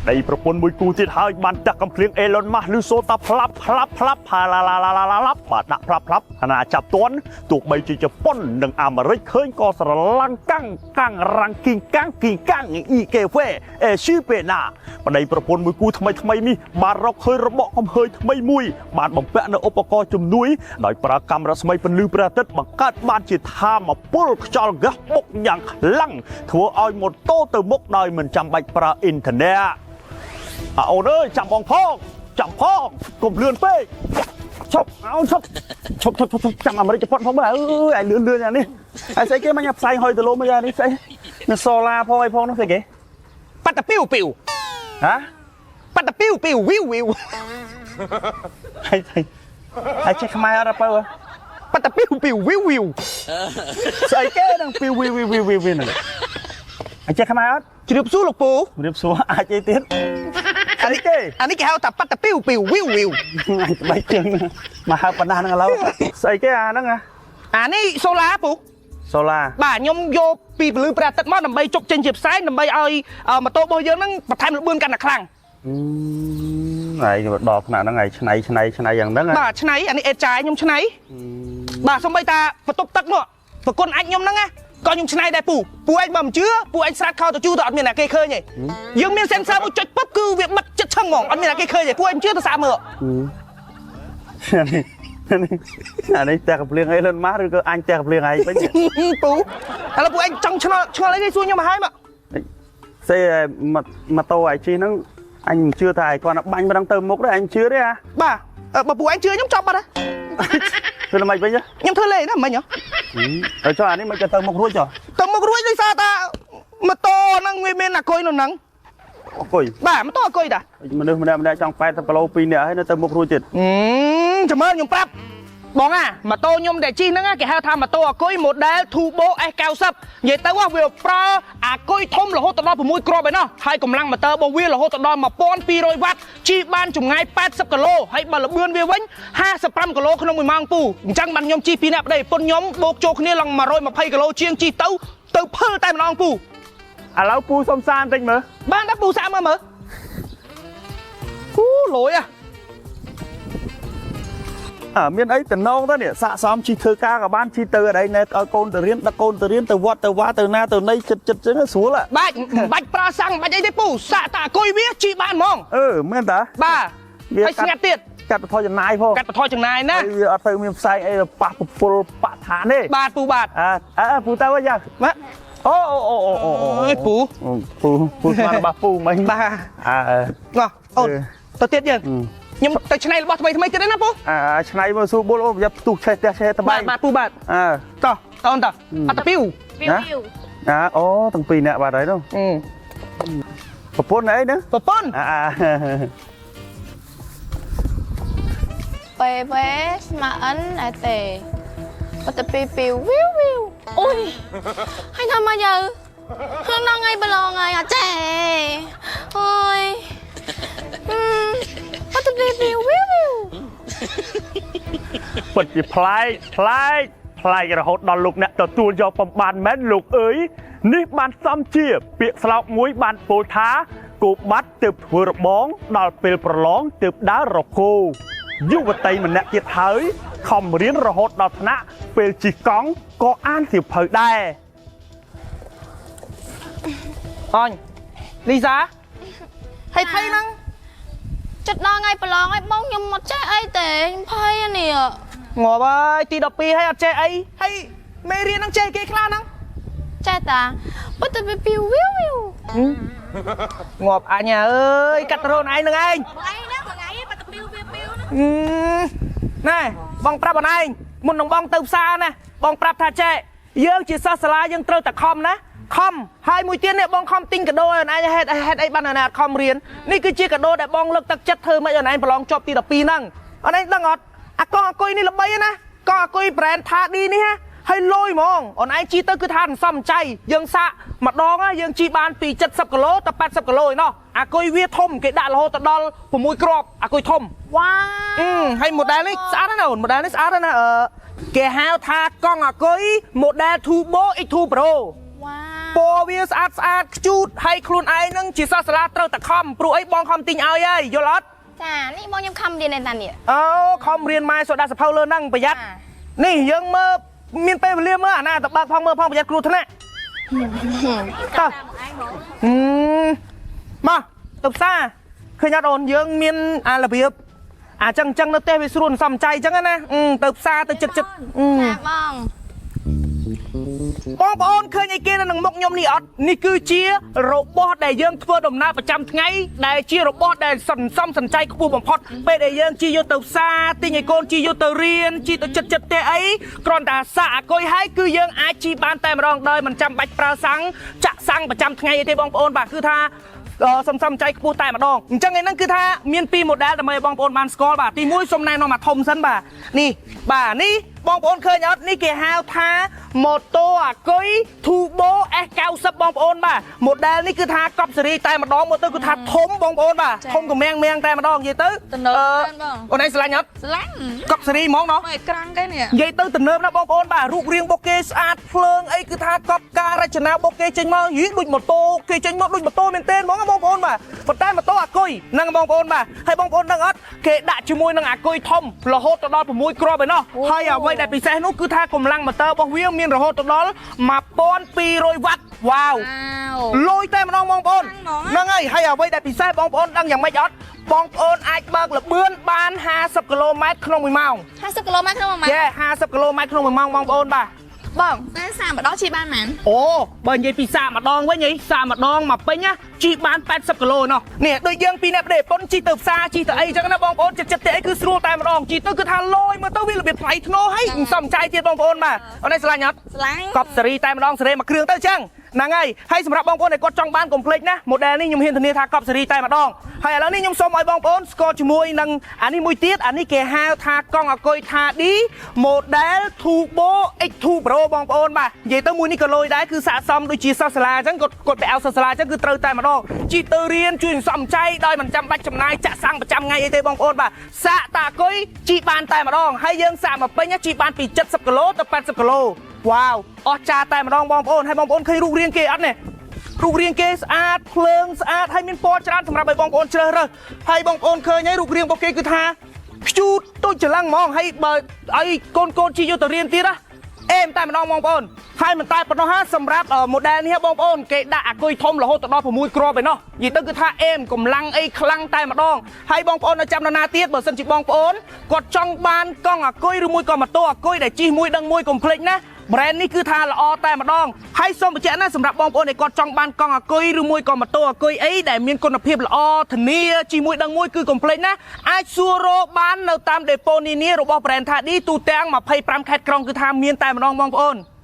ប្តីប្រពន្ធមួយគូទៀតហើយបានតាក់កំភ្លៀងអេឡុនម៉ាស់ឬសូតាផ្លាប់ផ្លាប់ផ្លាប់ផាឡាឡាឡាឡាឡាឡាបាទដាក់ផ្លាប់ផ្លាប់ខណៈចាប់ទាន់ទោះបីជាជប៉ុននិងអាមេរិកឃើញក៏ស្រឡាំងកាំងកាំងរាំងគីងកាំងគីងកាំងអ៊ីកេហ្វេអេស៊ីពេណាប្តីប្រពន្ធមួយគូថ្មីថ្មីនេះបានរកឃើញរបកកំហើញថ្មីមួយបានបំពាក់នៅឧបករណ៍ជំនួយដោយប្រើកាំរស្មីពន្លឺព្រះអាទិត្យបង្កើតបានជាថាមពលខ្យល់ហ្គាសបុកយ៉ាងខ្លាំងធ្វើឲ្យម៉ូតូទៅមុខដោយមិនចាំបាច់ប្រើអ៊ីនធឺណិតអាអូនអើយចាំបងផងចាំផងកុំលឿនពេកឈប់អូនឈប់ឈប់ឈប់ឈប់ចាំអាមេរិកជប៉ុនផងមើលអើយឲ្យលឿនលឿនយ៉ាងនេះហើយស្អីគេមកញ៉ាំផ្សែងហុយទៅលោមកយ៉ាងនេះស្អីនឹងសូឡាផងអីផងនោះស្អីគេ ប៉ាត់តាពីវពីវ ហ៎ ប៉ាត់តាពីវពីវវីវវីវ ហើយហើយចេះខ្មែរអត់បើ ប៉ាត់តាពីវពីវវីវវីវ ស្អីគេនឹងពីវីវីវីវីវីហ្នឹងហើយចេះខ្មែរអត់ ជ្រាបសួរលោកពូ ជំរាបសួរអាចអីទៀតអានេះគេ អានេះគេហៅថាប៉ាត់តាពីវពីវវីវវីវ អញត្បៃជើងមកហៅប៉ុណ្ណាហ្នឹងឥឡូវស្អីគេអាហ្នឹង អានេះសូឡាពូ សូឡា បាទខ្ញុំយកពីពលឺព្រះអាទិត្យមកដើម្បីជប់ចេញជាផ្សែងដើម្បីឲ្យម៉ូតូរបស់យើងហ្នឹងបន្ថែមល្បឿនកាន់តែខ្លាំង ហើយដល់ថ្នាក់ហ្នឹងហើយឆ្នៃឆ្នៃឆ្នៃយ៉ាងហ្នឹង បាទឆ្នៃអានេះអេតចាយខ្ញុំឆ្នៃបាទសំបីតាបន្ទប់ទឹកនោះប្រគុណអាចខ្ញុំហ្នឹងណាក៏ខ្ញុំឆ្នៃដែរពូពូឯងបើមិនជឿពូឯងស្រាតខោទៅជូទៅអត់មានអ្នកគេឃើញទេយើងមាន sensor មួយចុចពឹបគឺវាបិទចិត្តឆឹងហ្មងអត់មានអ្នកគេឃើញទេពូឯងមិនជឿទៅសាកមើល អានេះតែកំភ្លៀងអីលឿនម៉ាស់ឬក៏អញតែកំភ្លៀងឯងវិញ ពូឥឡូវពូឯងចង់ឆ្ងល់ឆ្ងល់អីគេសួរខ្ញុំមកហើយមក សេម៉ូតូអាយជិះហ្នឹងអញមិនជឿថាឯងគាត់បាញ់មិនដឹងទៅមុខទេអញជឿទេអា បាទបើពូឯងជឿខ្ញុំចប់បាត់ហើយ ធ្វើមិនវិញ ខ្ញុំធ្វើលេងណាមិញហ៎ ហើយចុះអានេះមិនទៅមុខរួចចុះ ទៅមុខរួចដោយសារតាម៉ូតូហ្នឹងវាមានអាគុយនៅហ្នឹង អង្គុយ បាទម៉ូតូអាគុយតា មនុស្សម្នាក់ម្នាក់ចង់80គីឡូ2នាក់ហើយនៅទៅមុខរួចទៀត ចាំមើលខ្ញុំប្រាប់បងអាម៉ូតូខ្ញុំដែលជិះហ្នឹងគេហៅថាម៉ូតូអាគុយ model Turbo S90 និយាយទៅវាប្រើអាគុយធំរហូតដល់6គ្រាប់ឯណោះហើយកម្លាំងម៉ូទ័ររបស់វារហូតដល់1200វ៉ាត់ជិះបានចម្ងាយ80គីឡូហើយបើល្បឿនវាវិញ55គីឡូក្នុង1ម៉ោងពូអញ្ចឹងបានខ្ញុំជិះពីរនាក់ប្តីប្រពន្ធខ្ញុំបូកចូលគ្នាឡើង120គីឡូជាងជិះទៅទៅភើតែម្ដងពូ ឥឡូវពូសុំសានតិចមើល បានដែរពូសាកមើលមើលគូលយอ่ะ អើមានអីតំណងទៅនេះសាកសមជិះធ្វើការក៏បានជិះទៅអីណែឲ្យកូនទៅរៀនដឹកកូនទៅរៀនទៅវត្តទៅវាទៅណាទៅណីចិត្តចិត្តចឹងស្រួល បាច់មិនបាច់ប្រើសាំងមិនបាច់អីទេពូសាកតាអគុយវាជីបានហ្មង អឺមែនតា បាទហើយស្ងាត់ទៀត កាត់បន្ថយចំណាយផង កាត់បន្ថយចំណាយណា ហើយវាអត់ទៅមានផ្សែងអីប៉ះពពុលប៉ះឋានទេ បាទពូបាទ អើអើពូទៅវិញយ៉ា បាទ អូអូអូអូអូ អើយពូ ពូពូស្មានរបស់ពូមិញ បាទ អើ ងោះអូនទៅទៀតយើងខ្ញុំទៅឆ្នៃរបស់ថ្មីថ្មីទៀតណាពូ អាឆ្នៃមកស៊ូបុលអូយ៉ាផ្ទុះឆេះផ្ទះឆេះត បា បាយ ទបាទពូបាទ អើ តោះអូនតោះអត់តពីវ ណាអាអូទាំងពីរនាក់បាទហើយនោះ អឺ ប្រពន្ធអីហ្នឹង ប្រពន្ធ អា ពេវេស្មើអិនអតេបតពីពីវីវវីវអូយហើយធ្វើមកយើខ្លួនដល់ថ្ងៃប្រឡងហើយអត់ចេះអូយបតពីពីវីវវីវ ពិតជាប្លែកប្លែកប្លែករហូតដល់លោកអ្នកទទួលយកបំបានមែនលោកអើយនេះបានសំជា ពាក្យស្លោកមួយបានពោលថាគោបាត់ទើបធ្វើរបង ដល់ពេលប្រឡងទើបដើររកគោយុវតីម្នាក់ទៀតហើយខំរៀនរហូតដល់ថ្នាក់ពេលជិះកង់ក៏អានសៀវភៅដែរ អញលីសាហើយថៃហ្នឹង ចិត្តដល់ថ្ងៃប្រឡងហើយបងខ្ញុំអត់ចេះអីទេខ្ញុំភ័យនេះ ងាប់ហើយទី12ហើយអត់ចេះអីហើយមេរៀនហ្នឹងចេះគេខ្លះហ្នឹង ចេះតាបតពីពីវីវវីវ ងាប់អញអើយកាត់រោនឯងហ្នឹងឯង ថ្ងៃណាថ្ងៃបតពីវីវវីវ ណែបងប្រាប់បងឯងមុននឹងបងទៅផ្សារណាបងប្រាប់ថាចេះយើងជាសិស្សសាលាយើងត្រូវតែខំណាខំហើយមួយទៀតនេះបងខំទិញកាដូឲ្យអូនឯងហេតុហេតុអីបានអូនឯងអត់ខំរៀននេះគឺជាកាដូដែលបងលើកទឹកចិត្តធ្វើម៉េចអូនឯងប្រឡងជាប់ទី12ហ្នឹងអូនឯងដឹងអត់អាកងអាគុយនេះល្បីណាកងអាគុយ brand ថាឌីនេះណាហើយលយហ្មងអូនឯងជីទៅគឺថាសន្សំចៃយើងសាកម្ដងយើងជីបានពី70គីឡូទៅ80គីឡូឯណោះអាគុយវាធំគេដាក់រហូតទៅដល់6គ្រាប់អាគុយធំ វ៉ា អឺហើយ model នេះស្អាតណាស់អូន model នេះស្អាតណាស់អឺគេហៅថាកង់អាគុយ model Turbo X2 Pro វ៉ា ពណ៌វាស្អាតស្អាតខ្ជូតហើយខ្លួនឯងហ្នឹងជាសិស្សសាលាត្រូវតែខំព្រោះអីបងខំទិញឲ្យហើយយល់អត់ ចានេះបងខ្ញុំខំរៀនឯតានេះ អូខំរៀនម៉ែសូដាសភៅលើហ្នឹងប្រយ័ត្ន ចា នេះយើងមើលមានពេលវេលាមើលអាណាទៅបើកផងមើលផងប្រយ័ត្នគ្រោះថ្នាក់តោះហឹមមកទៅផ្សារឃើញអត់អូនយើងមានអារបៀបអាចឹងចឹងនៅផ្ទះវាស្រួលសំចៃចឹងណាអឺទៅផ្សារទៅចិត្តចិត្តអឺ ចាបង បងប្អូនឃើញអីគេនៅនឹងមុខខ្ញុំនេះអត់នេះគឺជារបស់ដែលយើងធ្វើដំណើរប្រចាំថ្ងៃដែលជារបស់ដែលសន្សំសំចៃខ្ពស់បំផុតពេលដែលយើងជិះយកទៅផ្សារទិញឲ្យកូនជិះយកទៅរៀនជិះទៅចិត្តចិត្តផ្ទះអីគ្រាន់តែសាកអាគុយហើយគឺយើងអាចជិះបានតែម្ដងដោយមិនចាំបាច់ប្រើសាំងចាក់សាំងប្រចាំថ្ងៃអីទេបងប្អូនបាទគឺថាសំសំចៃខ្ពស់តែម្ដងអញ្ចឹងឯហ្នឹងគឺថាមានពីរ model ដើម្បីឲ្យបងប្អូនបានស្គាល់បាទទីមួយសូមណែនាំអាធំសិនបាទនេះបាទនេះបងប្អូនឃើញអត់នេះគេហៅថាម៉ូតូអាគុយ Turbo S90 បងប្អូនបាទ model នេះគឺថាកប់សេរីតែម្ដងមើលទៅគឺថាធំបងប្អូនបាទធំកម្រាំងមៀងតែម្ដងនិយាយទៅ ទំនើបមែនបង អូនឯងស្រឡាញ់អត់ ស្រឡាញ់ កប់សេរីហ្មងណោះ មើលអេក្រង់គេនេះ និយាយទៅទំនើបណាស់បងប្អូនបាទរូបរាងរបស់គេស្អាតភ្លើងអីគឺថាកប់ការរចនារបស់គេចេញមកយីដូចម៉ូតូគេចេញមកដូចម៉ូតូមែនទែនហ្មងណាបងប្អូនបាទប៉ុន្តែម៉ូតូអាគុយហ្នឹងបងប្អូនបាទហើយបងប្អូនដឹងអត់គេដាក់ជាមួយនឹងអាគុយធំរហូតទៅដល់6គ្រាប់ឯណោះហើយអ្វីដែលពិសេសនោះគឺថាកម្លាំងម៉ូទ័ររបស់វាមានរហូតទៅដល់1200វ៉ាត់វ៉ាវ វ៉ាវ លយតែម្ដងបងប្អូន ខ្លាំងហ្មង ហ្នឹងហើយហើយអ្វីដែលពិសេសបងប្អូនដឹងយ៉ាងម៉េចអត់បងប្អូនអាចបើកល្បឿនបាន50គីឡូម៉ែត្រក្នុង1ម៉ោង 50គីឡូម៉ែត្រក្នុងមួយម៉ោង យេ50គីឡូម៉ែត្រក្នុង1ម៉ោងបងប្អូនបាទ បងតែសាកម្ដងជិះបានប៉ុន្មាន អូបើនិយាយពីសាកម្ដងវិញហីសាកម្ដងមកពេញណាជិះបាន80គីឡូណោះនេះដូចយើងពីរអ្នកប្តីប្រពន្ធជិះទៅផ្សារជិះទៅអីចឹងណាបងប្អូនចិត្តចិត្តទៅអីគឺស្រួលតែម្ដងជិះទៅគឺថាលយមើលទៅវារបៀបថ្លៃធ្នូហើយសំចៃទៀតបងប្អូនបាទអូនឯងស្រឡាញ់អត់ ស្រឡាញ់ កប់សេរីតែម្ដងសេរីមួយគ្រឿងទៅចឹងហ្នឹងហើយហើយសម្រាប់បងប្អូនដែលគាត់ចង់បានកុំភ្លេចណា model នេះខ្ញុំហ៊ានធានាថាកប់សេរីតែម្ដងហើយឥឡូវនេះខ្ញុំសូមឲ្យបងប្អូនស្គាល់ជាមួយនឹងអានេះមួយទៀតអានេះគេហៅថាកង់អាគុយថា D model Turbo X2 Pro បងប្អូនបាទនិយាយទៅមួយនេះក៏លយដែរគឺស័ក្តិសមដូចជាសិស្សសាលាអញ្ចឹងគាត់គាត់ទៅឲ្យសិស្សសាលាអញ្ចឹងគឺត្រូវតែម្ដងជិះទៅរៀនជួយសន្សំចៃដោយមិនចាំបាច់ចំណាយចាក់សាំងប្រចាំថ្ងៃអីទេបងប្អូនបាទសាកតាអាគុយជិះបានតែម្ដងហើយយើងសាកមកពេញជិះបានពី70គីឡូទៅ80គីឡូវ៉ាវអស្ចារ្យតែម្ដងបងប្អូនហើយបងប្អូនឃើញរូបរាងគេអត់នេះរូបរាងគេស្អាតភ្លើងស្អាតហើយមានពណ៌ច្រើនសម្រាប់ឲ្យបងប្អូនជ្រើសរើសហើយបងប្អូនឃើញហើយរូបរាងរបស់គេគឺថាខ្ជូតដូចច្រឡឹងហ្មងហើយបើឲ្យកូនកូនជិះយកទៅរៀនទៀតណាអេមតែម្ដងបងប្អូនហើយមិនតែប៉ុណ្ណោះហាសម្រាប់ model នេះបងប្អូនគេដាក់អាគុយធំរហូតទៅដល់6គ្រាប់ឯណោះនិយាយទៅគឺថាអេមកម្លាំងអីខ្លាំងតែម្ដងហើយបងប្អូននៅចាំនរណាទៀតបើសិនជាបងប្អូនគាត់ចង់បានកង់អាគុយឬមួយក៏ម៉ូតូអាគុយដែលជិះមួយដឹងមួយកុំភ្លេចណា brand នេះគឺថាល្អតែម្ដងហើយសូមបញ្ជាក់ណាសម្រាប់បងប្អូនដែលគាត់ចង់បានកង់អាគុយឬមួយក៏ម៉ូតូអាគុយអីដែលមានគុណភាពល្អធានាជិះមួយដឹងមួយគឺកុំភ្លេចណាអាចសួររកបាននៅតាមដេប៉ូនានារបស់ brand ថាឌីទូទាំង25ខេត្តក្រុងគឺថាមានតែម្ដងបងប្អូន។